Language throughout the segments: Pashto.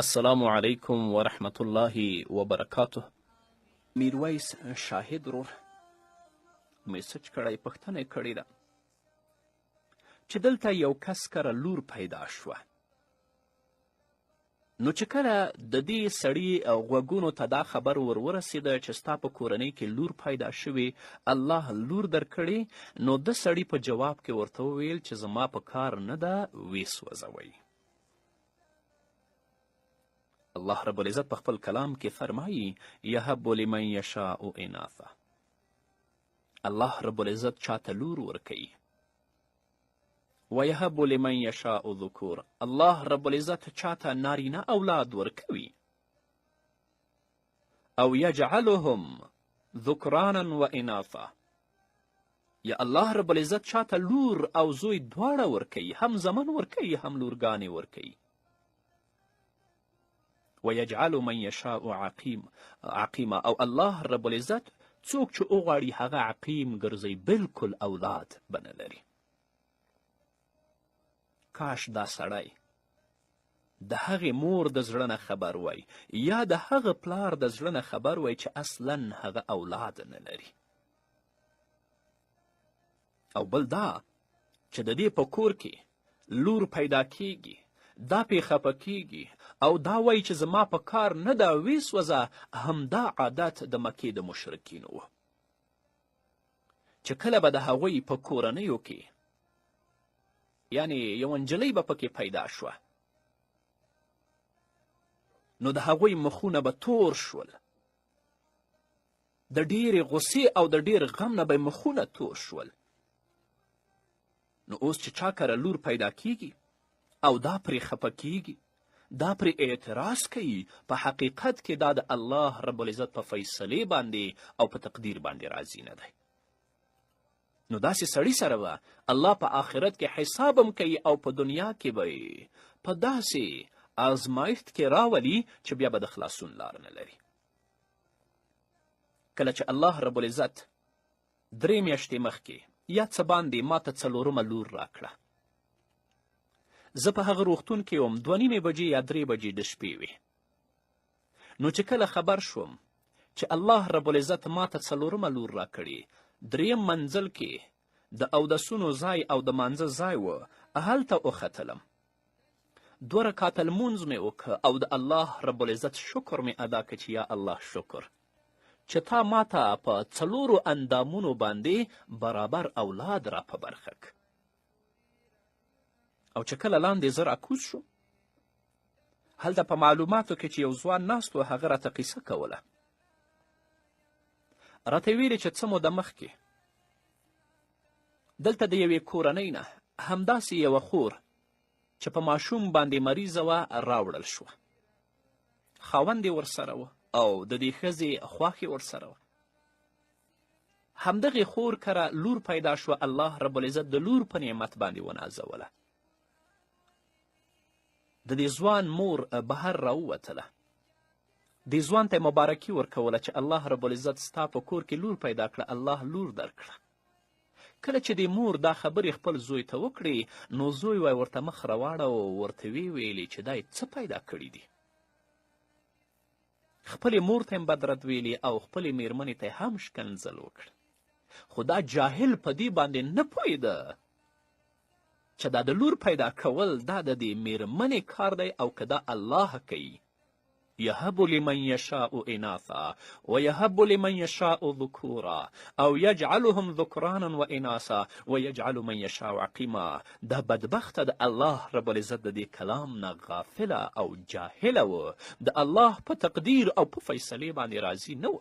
السلام علیکم ورحمت الله وبرکاته. میرویس شاهد ورور میسج کړی، پوښتنه یې کړې ده چې دلته یو کس کره لور پیدا شوه، نو چې کله د دې سړي غوږونو ته دا خبر ور ورسېده چې ستا په کورنۍ کې لور پیدا شوې، الله لور درکړې، نو د سړي په جواب کې ورته وویل چې زما په کار نه ده، ویې سوځوئ. الله رب العزت په خپل کلام کې فرمایي یهب لمن یشاء اناثا، الله رب العزت چاته لور ورکوي، ویهب لمن یشاء ذکور، الله رب العزت چاته نارینه اولاد ورکوي، او یجعلهم ذکرانا و اناثا، یا الله رب العزت چاته لور او زوی دواړه ورکوي، هم زمن ورکوي هم لورګانې ورکوي. ویجعل من یشاء عقیما، او الله رب العزت څوک چې وغواړي هغه عقیم ګرځوي، بلکل اولاد به نه لري. کاش دا سړی د هغې مور د زړه نه خبر وای یا د هغه پلار د زړه نه خبر وای چې اصلا هغه اولاد نه لري. او بل دا چې د دې په کور کې لور پیدا کیږي، دا پې خفه کیږي او دا وایي چې زما په کار نه ده، ویې سوځه. همدا عادت د مکې د مشرکینو و چې کله به د هغوی په کورنیو کې یعنی یوه نجلۍ به پکې پیدا شوه، نو د هغوی مخونه به تور شول، د ډېرې غصې او د ډېر غم نه به یې مخونه تور شول. نو اوس چې چا کره لور پیدا کیږي او دا پرې خفه کیږي، دا پرې اعتراض کوي، په حقیقت کې دا د الله رب العزت په فیصلې باندې او په تقدیر باندې راضي نه دی. نو داسې سړي سره به الله په آخرت کې حساب هم کوي او په دنیا کې به یې په داسې آزمایښت کې راولي چې بیا به د خلاصون لار نه لري. کله چې الله رب العزت 3 میاشتې مخکې یا څه باندې ما ته څلورمه لور راکړه، زه په هغه روغتون کې وم، 2:30 بجې یا 3 بجې د شپې وې. نو چې کله خبر شوم چې الله رب العزت ما ته څلورمه لور راکړې، دریم منزل کې د اودسونو ځای او د مانځه ځای و، هلته وختلم، 2 رکعته لمونځ مې وکړ او د الله رب العزت شکر مې ادا کړ چې یا الله شکر چې تا ما ته په 4 اندامونو باندې برابر اولاد را په برخه کړ. او چې کله لاندې زه راکوز شوم، هلته په معلوماتو کې چې یو ځوان ناست و، هغه راته قصه کوله، راته یې ویلې چې څه موده مخکې دلته د یوې کورنۍ نه همداسې یوه خور چې په ماشوم باندې مریضه وه راوړل شوه. خاوند یې ورسره و او د دې ښځې خواښې ورسره وه. همدغې خور کره لور پیدا شوه، الله رب العزت د لور په نعمت باندې ونازوله. د دې ځوان مور بهر راووتله، دې ځوان ته یې مبارکي ورکوله چې الله رب العزت ستا په کور کې لور پیدا کړه، الله لور درکړه. کله چې دې مور دا خبرې خپل زوی ته وکړې، نو زوی وای ورته مخ راواړوه، ورته ویې ویلې چې دا یې څه پیدا کړي دي. خپلې مور ته یې بد رد ویلې او خپلې میرمنې ته یې هم ښکنځل وکړه. خو دا جاهل په دې باندې نه پوهېده چې دا د لور پیدا کول دا د دې میرمنې کار دی او که دا الله کوي. یهب لمن یشاء اناثا ویهب لمن یشاء ذکورا او یجعلهم ذکرانا و اناثا ویجعل من یشاء عقیما. دا بدبخته د الله رب العزت د دې کلام نه غافله او جاهله و، د الله په تقدیر او په فیصلې باندې راضي نه و.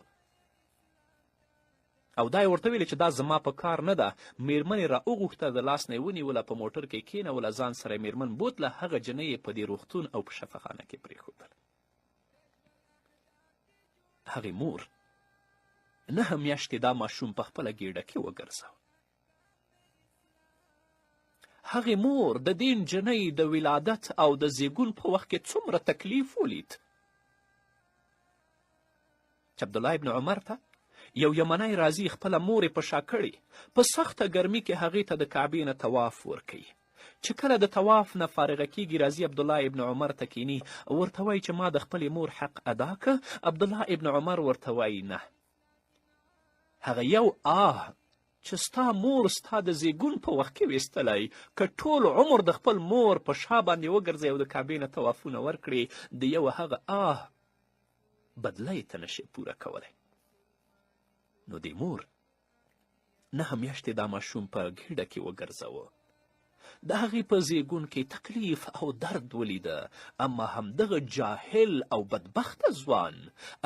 او دا یې ورته ویلې چې دا زما په کار نه ده. میرمن یې را وغوښته، د لاس نه یې ونیوله، په موټر کې کښېنوله، ځان سره یې میرمن بوتله، هغه جنۍ یې په دې روغتون او په شفاخانه کې پرېښودله. هغې مور 9 میاشتې دا ماشوم په خپله ګېډه کې وګرځاوه. هغې مور د دې نجلۍ د ولادت او د زیږون په وخت کې څومره تکلیف ولید چې عبدالله ابن عمر ته یو یمنی راځي، خپله مور یې په شا کړې، په سخته ګرمي کې هغې ته د کعبې نه طواف ورکوي. چې کله د طواف نه فارغه کیږي، راځي عبدالله ابن عمر ته کیني، ورته وایي چې ما د خپلې مور حق ادا که. عبدالله ابن عمر ورته وایي نه، هغه یو آه چې ستا مور ستا د زیږون په وخت کې ویستلی، که ټول عمر د خپل مور په شا باندې وګرځې او د کعبې نه طوافونه ورکړې، د یو هغه آه بدله یې ته نشې پوره کولی. نو دې مور 9 میاشتې دا ماشوم په ګیډه کې وګرځوه، د هغې په زیږون کې تکلیف او درد ولیده، اما همدغه جاهل او بدبخته ځوان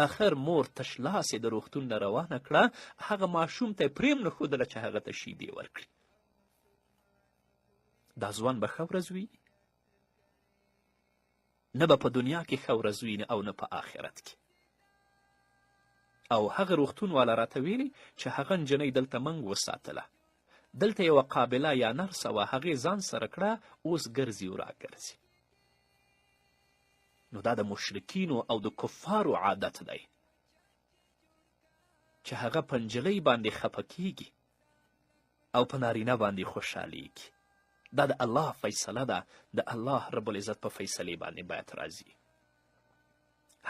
اخر مور تش لاس یې د روغتون نه روانه کړه، هغه ماشوم ته یې پرېم نه ښودله چې هغه ته شیدې ورکړي. دا ځوان به ښه ورځ وي؟ نه به په دنیا کې ښه ورځ ویني او نه په آخرت کې. او هغه روغتون والا راته ویلي چې هغه نجلۍ دلته موږ وساتله، دلته یوه قابله یا نرسه وه، هغې ځان سره کړه، اوس ګرځي او راګرځي. نو دا د مشرکینو او د کفارو عادت دی چې هغه په نجلۍ باندې خفه کیږي او په نارینه باندې خوشحالیږي. دا د الله فیصله ده، د الله رب العزت په فیصلې باندې باید راځي.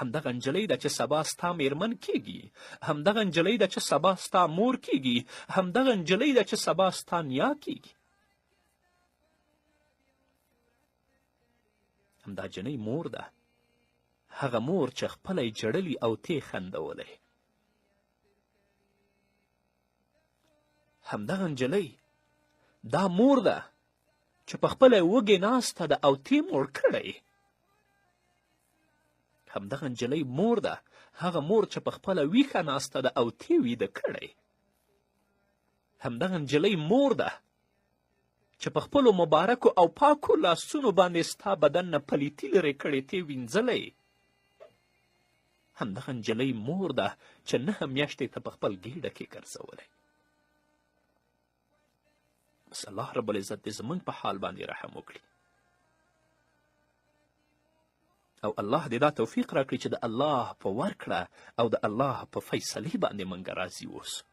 همدغه نجلۍ ده چې سبا ستا میرمن کیږي، همدغه نجلۍ ده چې سبا ستا مور کیږي، همدغه نجلۍ ده چې سبا ستا نیا کیږي. همدا جنۍ مور ده، هغه مور چې خپله یې ژړلي او تې خندولی. همدغه نجلۍ دا مور ده چې په خپله وږې ناسته ده او تې موړ کړی. همدغه نجلۍ مور ده، هغه مور چې په خپله ویښه ناسته ده او تې ویده کړی. همدغه نجلۍ مور ده چې په خپلو مبارکو او پاکو لاسونو باندې ستا بدن نه پلیتي لرې کړې، تې وینځلی. همدغه نجلۍ مور ده چې 9 میاشتې ته په خپل ګیډه کې ګرځولی. بس الله رب العزت دې زموږ په حال باندې رحم وکړي او الله دې دا توفیق راکړي چې د الله په ورکړه او د الله په فیصلې باندې موږ راضي اوسو،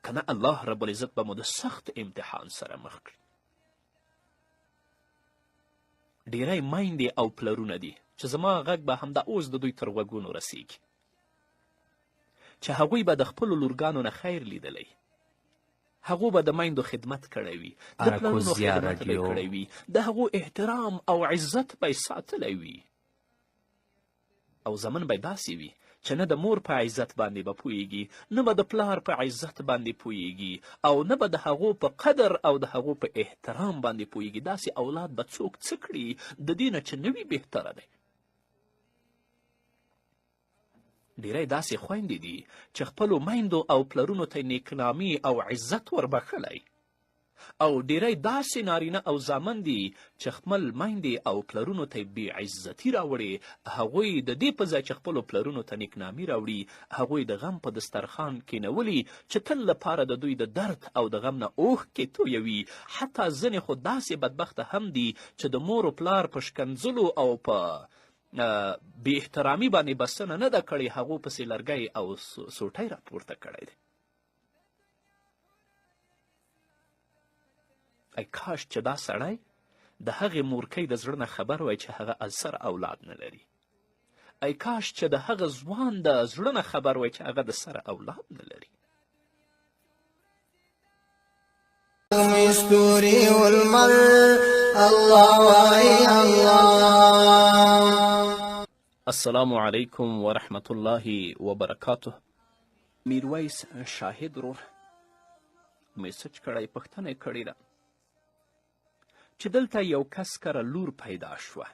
که نه الله رب العزت به مو د سخت امتحان سره مخ کړي. ډیری میندې او پلرونه دي چې زما غږ به همدا اوس د دوی تر غوږونو رسیږي، چې هغوی به د خپلو لورګانو نه خیر لیدلی، هغو به د میندو خدمت کړی وي، د پلرونو خدمت به یې کړی وي، د هغو احترام او عزت به یې ساتلی وي، او زمن به داسې وي چې نه د مور په عزت باندې به پوهیږي، نه به د پلار په عزت باندې پوهیږي، او نه به د هغو په قدر او د هغو په احترام باندې پوهیږي. داسې اولاد به څوک څه کړي؟ د دې نه چې نه وي بهتره دی. ډیری داسې خویندې دي چې خپلو میندو او پلرونو ته نیکنامي او عزت وربښلی، او ډیری داسې نارینه او زامن دي چې خپل میندې او پلرونو ته بې عزتي راوړې. هغوی د دې په ځای چې خپلو پلرونو ته نیکنامي راوړي، هغوی د غم په دسترخوان کینولي چې تل لپاره د دوی د درد او د غم نه اوښکې تویوي. حتی ځینې خو داسې بدبخته هم دي چې د مور و پلار په ښکنځلو او په بې احترامي باندې بسنه نه ده کړې، هغو پسې لرګی او سوټی راپورته کړی دی. ای کاش چې دا سړی د هغې مورکۍ د زړه نه خبر وای چې هغه از سره اولاد نه لري. ای کاش چې د هغه ځوان د زړه نه خبر وای چې هغه د سره اولاد نه لري. ستوري ولمر الله وای الله. السلام علیکم ورحمت الله وبرکاته. میرویس شاهد ورور میسج کړی، پوښتنه یې کړې ده چې دلته یو کس کره لور پیدا شوه،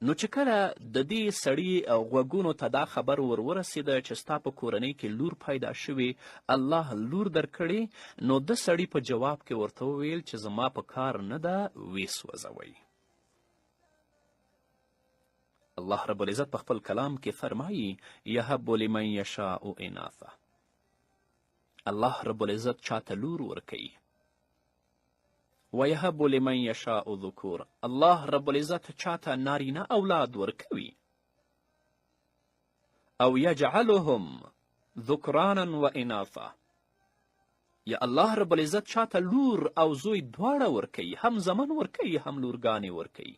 نو چې کله د دې سړي غوږونو ته دا خبر ور ورسېده چې ستا په کورنۍ کې لور پیدا شوې، الله لور درکړې، نو د سړي په جواب کې ورته وویل چې زما په کار نه ده، ویې سوځوئ. الله رب العزت په خپل کلام کې فرمایي یهب لمن یشاء اناثا. الله رب العزت چاته لور ورکوي، ویهب لمن یشاء ذکور. الله رب العزت چاته نارینه اولاد ورکوي، او یجعلهم ذکرانا و اناثا. یا الله رب العزت چاته لور او زوی دواړه ورکوي، هم زمن ورکوي هم لورګانې ورکوي.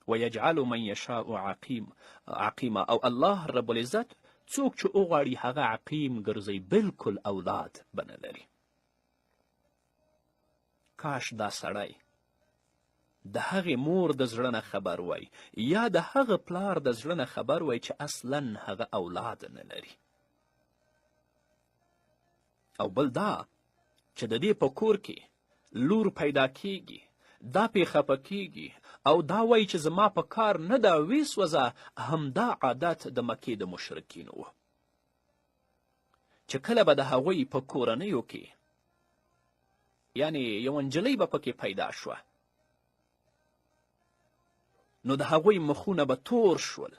ویجعل من یشاء عقیم عقیما، او الله رب العزت څوک چې وغواړي هغه عقیم ګرځوي، بلکل اولاد به نه لري. کاش دا سړی د هغې مور د زړه نه خبر وای یا د هغه پلار د زړه نه خبر وای چې اصلا هغه اولاد نه لري. او بل دا چې د دې په کور کې لور پیدا کیږي، دا پې خفه کیږي او دا وایي چې زما په کار نه ده، ویې سوځه. همدا عادت د مکې د مشرکینو و چې کله به د هغوی په کورنیو کې یعنی یوه نجلۍ به پکې پیدا شوه، نو د هغوی مخونه به تور شول،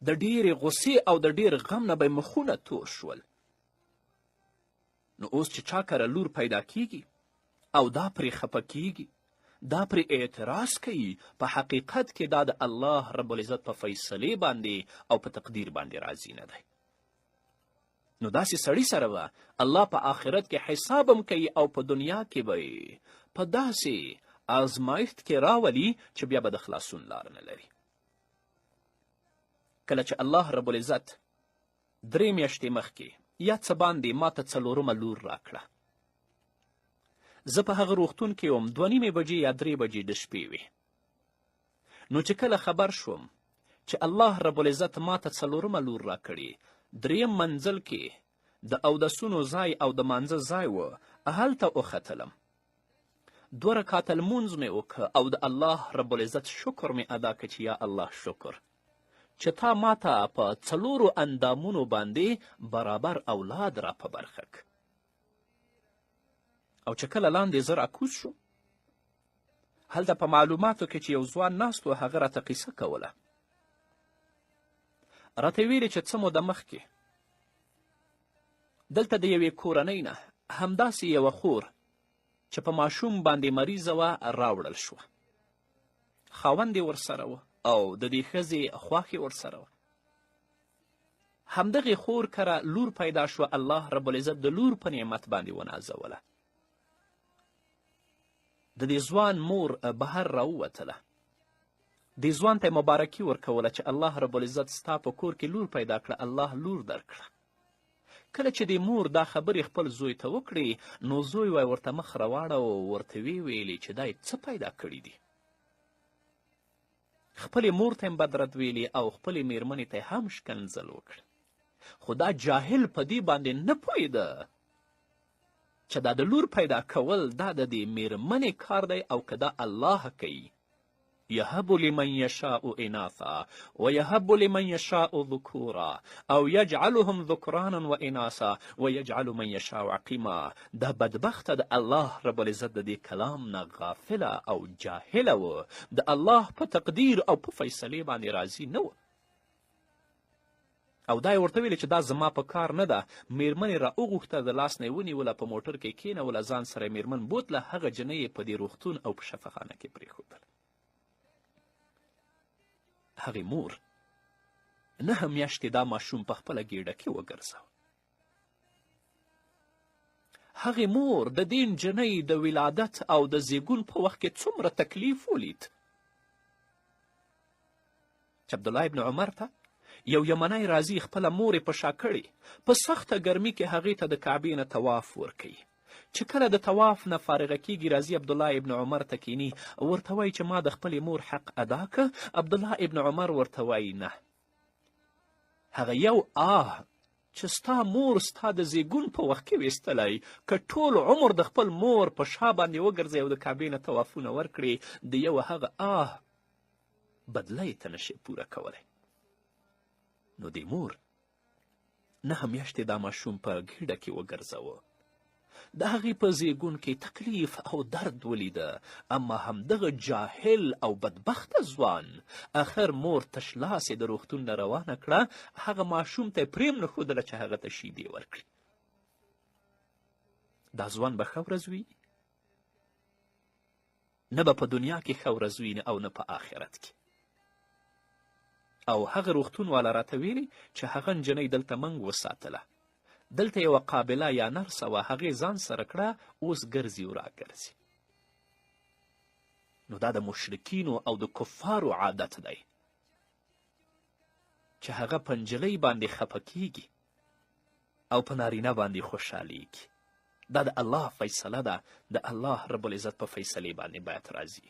د ډېرې غصې او د ډېر غم نه به یې مخونه تور شول. نو اوس چې چا کره لور پیدا کیږي او دا پرې خفه کیږي، دا پرې اعتراض کوي، په حقیقت کې دا د الله رب العزت په فیصلې باندې او په تقدیر باندې راضي نه دی. نو داسې سړي سره به الله په آخرت کې حساب هم کوي او په دنیا کې به یې په داسې آزمایښت کې راولي چې بیا به د خلاصون لار نه لري. کله چې الله رب العزت 3 میاشتې مخکې یا څه باندې ما ته څلورمه لور راکړه، زه په هغه روغتون کې وم، 2:30 بجې یا 3 بجې د شپې وې. نو چې کله خبر شوم چې الله رب العزت ما ته څلورمه لور راکړې، دریم منزل کې د اودسونو ځای او د مانځه ځای و، هلته وختلم، 2 رکعته لمونځ مې وکړ او د الله رب العزت شکر مې ادا کړ چې یا الله شکر چې تا ما ته په 4 اندامونو باندې برابر اولاد را په برخه کړ. او چې کله لاندې زه راکوز شوم، هلته په معلوماتو کې چې یو ځوان ناست و، هغه راته قصه کوله، راته یې ویلې چې څه موده مخکې دلته د یوې کورنۍ نه همداسې یوه خور چې په ماشوم باندې مریضه وه راوړل شوه. خاوند یې ورسره و او د دې ښځې خواښې ورسره وه. همدغې خور کره لور پیدا شوه، الله رب العزت د لور په نعمت باندې ونازوله. د دې ځوان مور بهر راووتله، دې ځوان ته یې مبارکي ورکوله چې الله رب العزت ستا په کور کې لور پیدا کړه، الله لور درکړه. کله چې دې مور دا خبرې خپل زوی ته وکړې، نو زوی وای ورته مخ راواړوه، ورته ویې ویلې چې دا یې څه پیدا کړي دي. خپلې مور ته یې بد رد ویلې او خپلې میرمنې ته یې هم ښکنځل وکړه. خو دا جاهل په دې باندې نه پوهېده چې دا د لور پیدا کول دا د دې میرمنې کار دی او که دا الله کوي. یهب لمن یشاء اناثا ویهب لمن یشاء ذکورا او یجعلهم ذکرانا و اناثا ویجعل من یشاء عقیما. دا بدبخته د الله رب العزت د دې کلام نه غافله او جاهله و، د الله په تقدیر او په فیصلې باندې راضي نه و. او دا یې ورته ویلې چې دا زما په کار نه ده. میرمن یې را وغوښته، د لاس نه یې ونیوله، په موټر کې کښېنوله، ځان سره یې میرمن بوتله، هغه جنۍ یې په دې روغتون او په شفاخانه کې پرېښودله. هغې مور 9 میاشتې دا ماشوم په خپله ګېډه کې وګرځاوه. هغې مور د دې نجلۍ د ولادت او د زیږون په وخت کې څومره تکلیف ولید چې عبدالله ابن عمر ته یو یمنی راځي، خپله مور یې په شا کړې، په سخته ګرمي کې هغې ته د کعبې نه طواف ورکوي. چې کله د طواف نه فارغه کیږي، راځي عبدالله ابن عمر ته کیني، ورته وایي چې ما د خپلې مور حق ادا که. عبدالله ابن عمر ورته وایي نه، هغه یو آه چې ستا مور ستا د زیږون په وخت کې ویستلی، که ټول عمر د خپل مور په شا باندې وګرځي او د کعبې نه طوافونه ورکړي، د یو هغه آه بدله یې ته نشې پوره کولی. نو دې مور 9 میاشتې دا ماشوم په ګیډه کې وګرځوه، د هغې په زیږون کې تکلیف او درد ولیده، اما همدغه جاهل او بدبخته ځوان اخر مور تش لاس یې د روغتون نه روانه کړه، هغه ماشوم ته یې پرې هم نه ښودله چې هغه ته شیدې ورکړي. دا ځوان به ښه ورځ وي؟ نه به په دنیا کې ښه ورځ ویني او نه په آخرت کې. او هغه روغتون والا راته ویلي چې هغه نجلۍ دلته موږ وساتله، دلته یوه قابله یا نرسه وه، هغې ځان سره کړه، اوس ګرځي او راګرځي. نو دا د مشرکینو او د کفارو عادت دی چې هغه په نجلۍ باندې خفه کیږي او په نارینه باندې خوشحالیږي. دا د الله فیصله ده، د الله رب العزت په فیصلې باندې باید راځي.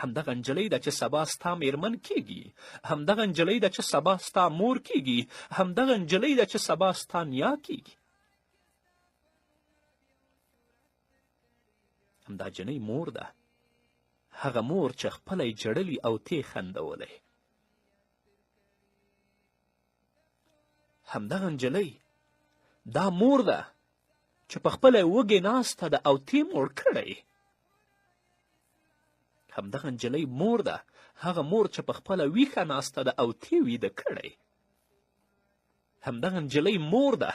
همدغه نجلۍ ده چې سبا ستا میرمن کیږي، همدغه نجلۍ ده چې سبا ستا مور کیږي، همدغه نجلۍ ده چې سبا ستا نیا کیږي. همدا جنۍ مور ده، هغه مور چې خپله یې ژړلي او تې خندولی. همدغه نجلۍ دا مور ده چې په خپله یې وږې ناسته ده او تې موړ کړی. همدغه نجلۍ مور ده، هغه مور چې په خپله ویښه ناسته ده او تې ویده کړی. همدغه نجلۍ مور ده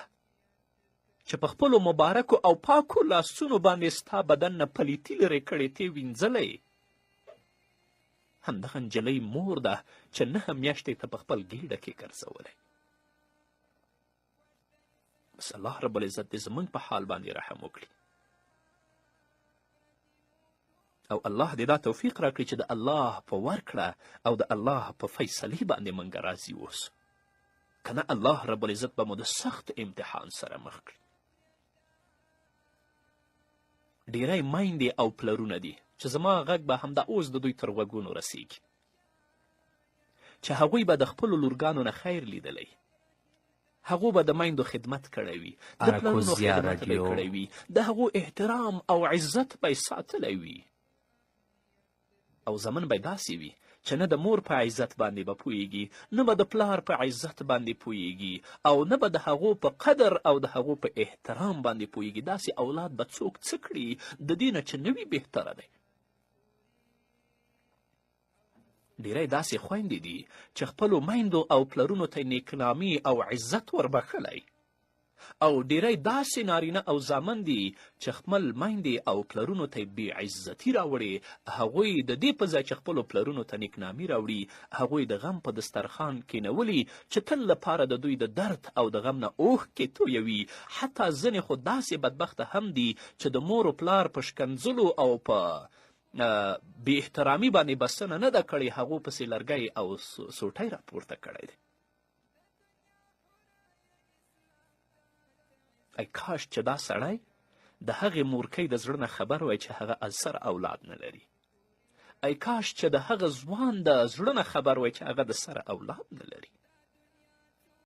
چې په خپلو مبارکو او پاکو لاسونو باندې ستا بدن نه پلیتي لرې کړې، تې وینځلی. همدغه نجلۍ مور ده چې 9 میاشتې ته په خپل ګیډه کې ګرځولی. بس الله رب العزت دې زموږ په حال باندې رحم وکړي او الله دې دا توفیق راکړي چې د الله په ورکړه او د الله په فیصلې باندې موږ راضي اوسو، که نه الله رب العزت به مو د سخت امتحان سره مخ کړي. ډیری میندې او پلرونه دي چې زما غږ به همدا اوس د دوی تر غوږونو رسیږي چې هغوی به د خپلو لورګانو نه خیر لیدلی، هغو به د میندو خدمت کړی وي، د پلرونو اراکوزیا خدمت به یې راډیو. کړی وي، د هغو احترام او عزت به یې ساتلی وي، او زمن به داسې وي چې نه د مور په عزت باندې به پوهیږي، نه به د پلار په عزت باندې پوهیږي، او نه به د هغو په قدر او د هغو په احترام باندې پوهیږي. داسې اولاد به څوک څه کړي د دې نه چې نه وي بهتره دی. ډیری داسې خویندې دي چې خپلو میندو او پلرونو ته نیکنامي او عزت وربښلی، او ډیری داسې نارینه او زامن دي چې خپل میندې او پلرونو ته بې عزتي راوړي. هغوی د دې په ځای چې خپلو پلرونو ته نیکنامي راوړي، هغوی د غم په دسترخوان کینولي چې تل لپاره د دوی د درد او د غم نه اوښکې تویوي. حتی ځینې خو داسې بدبخته هم دي چې د مور و پلار په شکنځلو او په بې احترامي باندې بسنه نه ده کړې، هغو پسې لرګی او سوټی راپورته کړی دی. ای کاش چې دا سړی د هغې مورکۍ د زړه نه خبر وای چې هغه از سره اولاد نه لري. ای کاش چې د هغه ځوان د زړه نه خبر وای چې هغه د سره اولاد نه لري.